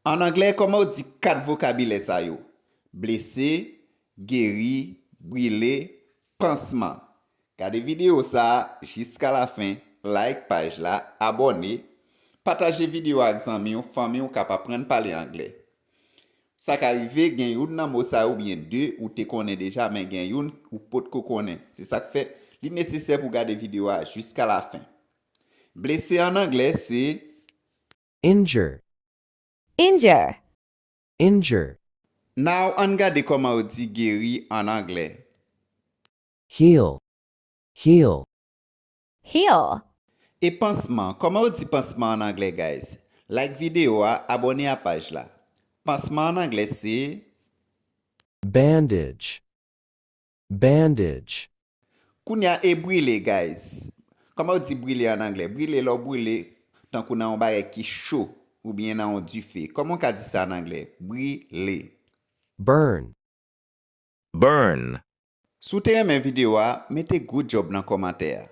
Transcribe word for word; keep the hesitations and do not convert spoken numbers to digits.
An anglè, kòman w di kat vokabilè sa yo? Blese, geri, brile, pansman. Gade videyo sa a jiska lafen, like paj la, abòne, pataje videyo a ak zanmi w, fanmi w k ap aprann pale anglè. Sa ka rive gen youn nan mo sa yo oubyen de ou te konnen deja, men gen youn ou potko konnen. Se sa k fè li nesesè pou w gade videyo a jiska lafen. Blese an anglè se Injure. Injure. Injure. Now ann gade kòman yo di geri an anglè. Heal. Heal. Heal. E pansman, kòman yo di pansman an anglè, guys? Like videyo a, abòne a paj la. Pansman an anglè se Bandage. Bandage. Kounye a e brile, guys. Kòman yo di brile an anglè? Brile lè w brile tankou nan yon bagay ki cho oubyen nan yon dife. Kòman w ka di sa an anglè? Brile. Burn. Burn. Si w te renmen videyo a, mete good job nan kòmantè a.